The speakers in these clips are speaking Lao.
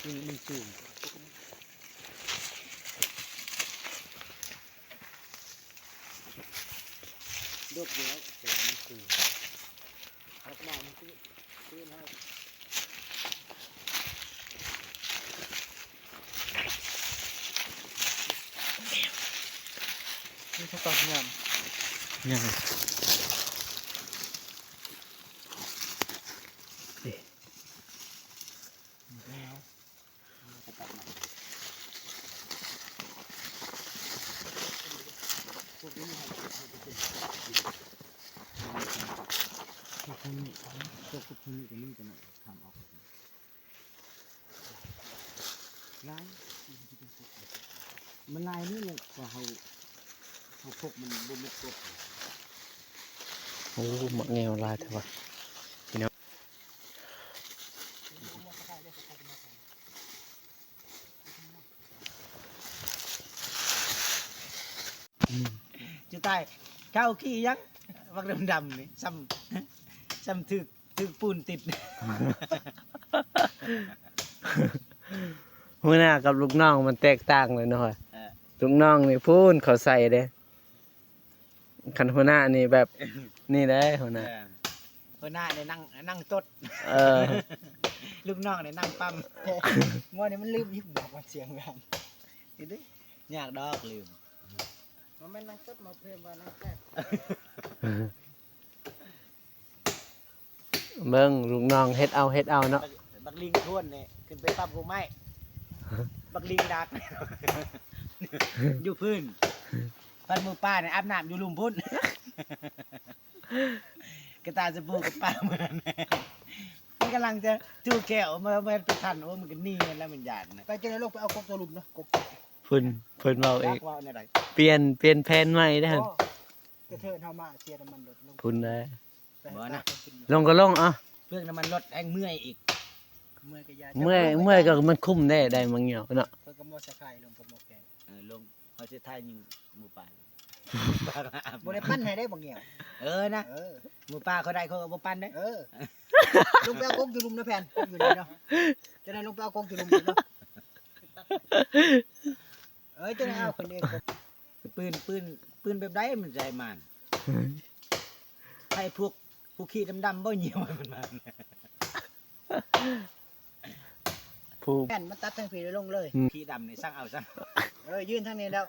ມັນສູງ ດົກຢູ່ແລ້ວ ແຕ່ວ່າມັນສູງ ຮັກມາມັນຄື ຄືໃຫ້ ນີ້ສະຕອກຍາມ ຍັງ ນີ້ ແນວ ມັນຫຼາຍນີ້ແຫຼະ ກວ່າເຮົາ ເຮົາພົກມັນບໍ່ໝົດກົບ. ໂອ້ ໝາກແງວຫຼາຍແທ້ວ່າ ພີ່ນ້ອງ. ອືມ ຈຸດຕາຍ ເຂົາຂີ້ຫຍັງ ບັກດຳໆ ນີ້ ສ່ຳ ສ່ຳຖືກ ຖືກປູນຕິດ. ຫົວໜ້າກັບລູກນ້ອງມັນແຕກຕ່າງເລີຍເນາະ. ເອີ ລູກນ້ອງນີ້ພຸ້ນເຂົາໃສ່ເດ້. ຄັນຫົວໜ້ານີ້ແບບ ນີ້ເດ້ຫົວໜ້າ ເອີ ຫົວໜ້ານີ້ນັ່ງ ນັ່ງຕົດ ເອີ ລູກນ້ອງນີ້ນັ່ງປ້ຳ. ມື້ນີ້ມັນລືມອີກບອກວ່າສຽງດັງ ນີ້ເດ້ ຍາກດອກລືມ ບໍ່ແມ່ນນັ່ງຕົດ ໝໍເພມວ່ານັ່ງແຊບ. ເບິ່ງລູກນ້ອງເຮັດເອົາ ເຮັດເອົາເນາະ. ບັກ ບັກລິງທວນນີ້ຂຶ້ນໄປປັບກົກໄມ້ ບັກລິງດັກຢູ່ພື້ນ ພັດໝູປ່ານີ້ອາບນ້ຳຢູ່ລຸ່ມພຸ້ນ ກະຕ່າສະບູກັບປາມື້ນັ້ນ ມັນກຳລັງຈະຖືແກ້ວມາ ມາໄປທັນ ໂອ້ ມັນກະໜີແລ້ວ ມັນຢ້ານນະ. ໄປຈັ່ງໃດ ລົງໄປເອົາກົກຕົວລຸ່ມເນາະ ກົກ ເພິ່ນ ເພິ່ນເວົ້າເອງ ຈັກວ່າແນວໃດ ປ່ຽນ ປ່ຽນແຜນໃໝ່ເດ້ ໂອ້ ກະເທີນເຮົາມາເສຍນ້ຳມັນລົດລົງ ພຸ້ນແຫຼະ. ບໍ່ນະ ລົງກໍລົງ ເອົາ ເປືອງນ້ຳມັນລົດແຮງເມື່ອຍອີກ ເມື່ອຍກໍຢ່າ ເມື່ອຍ ເມື່ອຍກໍມັນຄຸ້ມແດ່ ໄດ້ມາງຽວເນາະ. ເພິ່ນກໍໝໍສະໄພ ລົງກໍໝໍແກ ເອີ ລົງ ເຮົາຊິຖ່າຍຍິງໝູປ່າ ບໍ່ໄດ້ປັນໃຫ້ເດ້ບັກງຽວ ເອີນະ ເອີ ໝູປ່າເຂົາໄດ້ ເຂົາກໍບໍ່ປັນເດ້ ເອີ ລົງໄປເອົາກົກຢູ່ລຸ່ມນະແຜ່ນ ກົກຢູ່ນີ້ເນາະ ຈະໄດ້ລົງໄປເອົາກົກຢູ່ລຸ່ມເນາະ. ເອີ ຈະໄດ້ເອົາຂຶ້ນເອງ ປືນ ປືນ ປືນແບບໃດມັນໃສ່ມານ ໃຫ້ພວກ ຜູ້ຂີ້ດຳໆ ບໍ່ຍ່ຽວມັນມາ ຜູ້ ແມ່ນ ມັນຕັດທາງພີ້ແລ້ວລົງເລີຍ ອືມ ຂີ້ດຳນີ້ສັ່ງເອົາຊະ ເອີ ຢືນທາງນີ້ແລ້ວ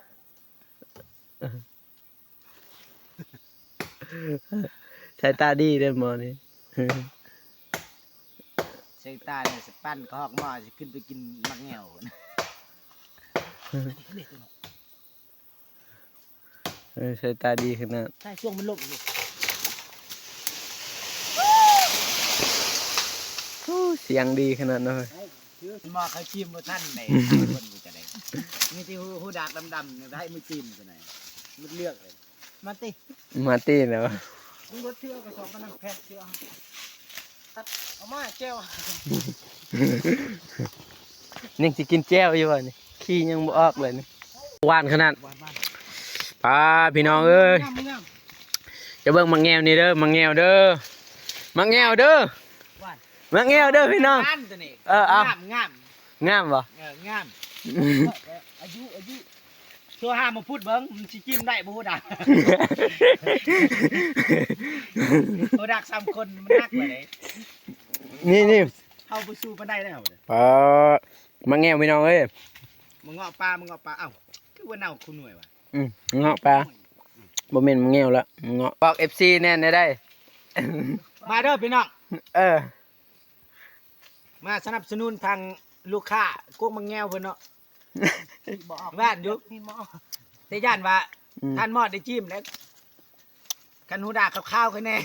ສາຍຕາດີເດ້ໝໍນີ້ ສາຍຕານີ້ ຊິປັ້ນຄອກໝໍ ຊິຂຶ້ນໄປກິນໝາກແງວພຸ້ນ. ເອີ ສາຍຕາດີຂະໜາດ ໃສ່ຊ່ວງມັນລົງນີ້ ໂອ້ ສຽງດີຂະໜາດເນາະ. ໝໍເຂົາຈີມບໍ່ທັນໃດ ສາມຄົນນີ້ກະໄດ້ ມີແຕ່ຫູ ຫູດາກດຳໆ ໃຫ້ມືຈີມຊັ້ນນະ ໝົດເລື່ອງເລີຍ. ມາຕິ ມາຕິແລ້ວ ມຶງລົດເທື່ອກະສອບມານຳແພດເຊື່ອ ຕັດເອົາມາແຈ່ວ ຍັງຊິກິນແຈ່ວຢູ່ບໍ່ນີ້ ຂີ້ຍັງບໍ່ອອກເລີຍນີ້ ຫວານຂະໜາດ ຫວານ ຫວານ ປາ ພີ່ນ້ອງເອີຍ ງາມ ງາມ ຈະເບິ່ງໝາກແງວນີ້ເດີ ໝາກແງວເດີ ໝາກແງວເດີ ຫວານ ໝາກແງວເດີພີ່ນ້ອງ ງາມຕົວນີ້ ເອີ ເອົາ ງາມ ງາມ ງາມບໍ່? ເອີ ງາມ ອາຍຸ ອາຍຸ ໂທຫາໝໍພຸດເບິ່ງ ມັນຊິຈິ້ມໄດ້ບໍ່ ໂຫດາ ໂຫດາກສາມຄົນມັນໜັກກວ່າເດ້ ນີ້ ນີ້ ເຮົາບໍ່ສູ້ປານໃດແລ້ວ ປາ ໝາກແງວພີ່ນ້ອງເອີຍ ມາເງາະປ່າ ມາເງາະປ່າ ເອົ້າ ຄືວ່າເນົ່າຄູ່ໜ່ວຍຫວາ ອືມ ເງາະປ່າ ບໍ່ແມ່ນໝາກແງວລະ ເງາະ ບອກເອັຟຊີແດ່ ແນວໃດ ມາເດີພີ່ນ້ອງ ເອີ ມາສະໜັບສະໜູນທາງລູກຄ້າກົກໝາກແງວເພິ່ນເນາະ ບໍ່ອອກ ຫວານຢູ່ ແຕ່ຢ້ານວ່າ ອືມ ທ່ານມອດໄດ້ຈິ້ມແລ້ວ ຄັນຫູດາກຂາວໆ ຄ່ອຍແດ່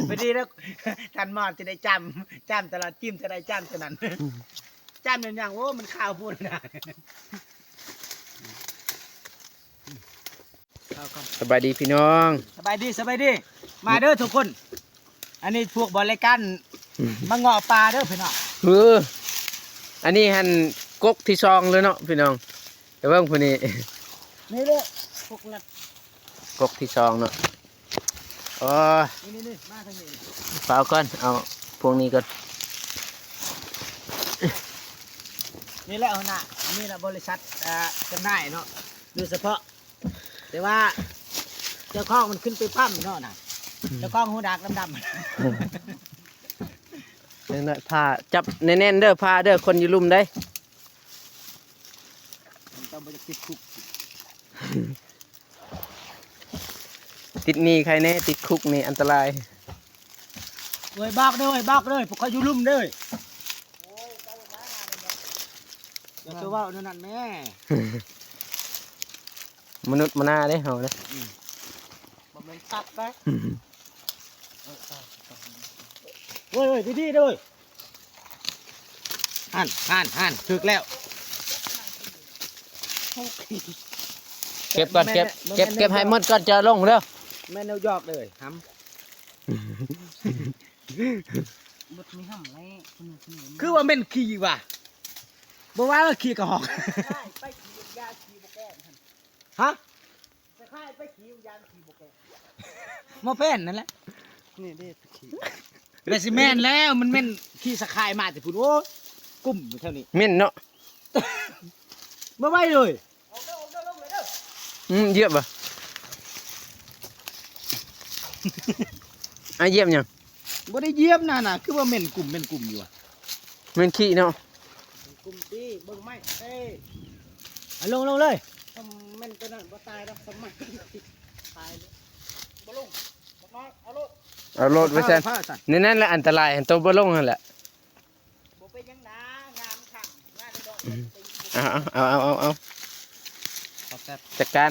ພໍດີແລ້ວ ທ່ານມອດຊິໄດ້ຈ້ຳ ຈ້ຳຕະຫຼອດ ຈິ້ມເທົ່າໃດຈ້ຳເທົ່ານັ້ນ ຈ້ຳແນວຫຍັງ ໂອ້ ມັນຂາວໂພດນະ. ສະບາຍດີພີ່ນ້ອງ ສະບາຍດີ ສະບາຍດີ ມາເດີທຸກຄົນ ອັນນີ້ພວກບໍລິການມາເງາະປ່າເດີພີ່ນ້ອງ ເອີ ອັນນີ້ຫັ້ນກົກທີສອງເລີຍເນາະພີ່ນ້ອງ ໄປເບິ່ງຜູ້ນີ້ ນີ້ເດີກົກລັດ ກົກທີສອງເນາະ ໂອ້ຍ ນີ້ໆໆ ມາທາງນີ້ ຟ້າວກ່ອນ ເອົາ ພວກນີ້ກ່ອນ. ນີ້ແຫຼະຫົວໜ້າ ອັນນີ້ລະບໍລິສັດ ເອີ ຈຳໜ່າຍເນາະ ໂດຍສະເພາະ ແຕ່ວ່າເຈົ້າຂອງມັນຂຶ້ນໄປປ້ຳເນາະນະ ເຈົ້າຂອງຫົວດາກດຳໆ ນັ້ນແຫຼະ ຜ້າຈັບແໜ້ນໆເດີ ຜ້າເດີ ຄົນຢູ່ລຸ່ມເດ້. ເຈົ້າບໍ່ຢາກຕິດຄຸກ ຕິດໜີ້ໃຄແນ່ ຕິດຄຸກນີ້ອັນຕະລາຍ. ເອີຍ ບອກເດີ ບອກເດີ ພວກຂ້ອຍຢູ່ລຸ່ມເດີ. ຢ່າຊິເວົ້າແນວນັ້ນແມ້ ມະນຸດມະນາເດ້ເຮົາເດ້. ອືມ ບໍ່ແມ່ນຕັດໄປ. ໂອ້ຍ ໂອ້ຍ ດີໆເດີ. ຫັ້ນ ຫັ້ນ ຫັ້ນ ຖືກແລ້ວ. ເກັບກ່ອນ ເກັບ ເກັບ ເກັບໃຫ້ໝົດກ່ອນ ຈະລົງເດີ. ແມ່ນແນວຢອກເດີ ຫຳ ບໍ່ມີຫຳແລ້ວ ຄືວ່າແມ່ນຂີ້ຫວາ ບໍ່ວ່າແລ້ວຂີ້ກະຫອກ. ໄປຂີ່ຢາຂີ່ບໍ່ແກ້ນຫັ້ນ ຮະ? ໄປຂາຍໄປຂີ່ຢາຂີ່ບໍ່ແກ້ນ ໝໍແປ້ນນັ້ນແຫຼະ. ນີ້ເດ້ຂີ້ ແຕ່ຊິແມ່ນແລ້ວ ມັນແມ່ນຂີ້ສະຄາຍມາແຕ່ພຸ້ນ. ໂອ້ຍ ກຸ້ມຢູ່ແຖວນີ້ ເໝັນເນາະ. ບໍ່ໄຫວເລີຍ. ອືມ ຢຽບບໍ່? ອາ ຢຽບຫຍັງ? ບໍ່ໄດ້ຢຽບນະ ນະ ຄືວ່າເໝັນກຸ້ມ ເໝັນກຸ້ມຢູ່ຫວາ? ເໝັນຂີ້ເນາະ. ກຸ້ມຕິ ເບິ່ງໄມ້ເອີຍ. ອາ ລົງ ລົງເລີຍ. ຖ້າແມ່ນໂຕນັ້ນບໍ່ຕາຍດອກ ສະໄໝຕາຍເລີຍ. ບໍ່ລົງ ບັກນ້ອຍ ເອົາໂລດ ເອົາໂລດໄວ້ຊັ້ນ. ນັ້ນແຫຼະອັນຕະລາຍ ໂຕບໍ່ລົງຫັ້ນແຫຼະ. ບໍ່ເປັນຫຍັງນາ ງາມຄັກ ງາມດອກ. ເອົາ ເອົາ ເອົາ ເອົາ ຈັດການ.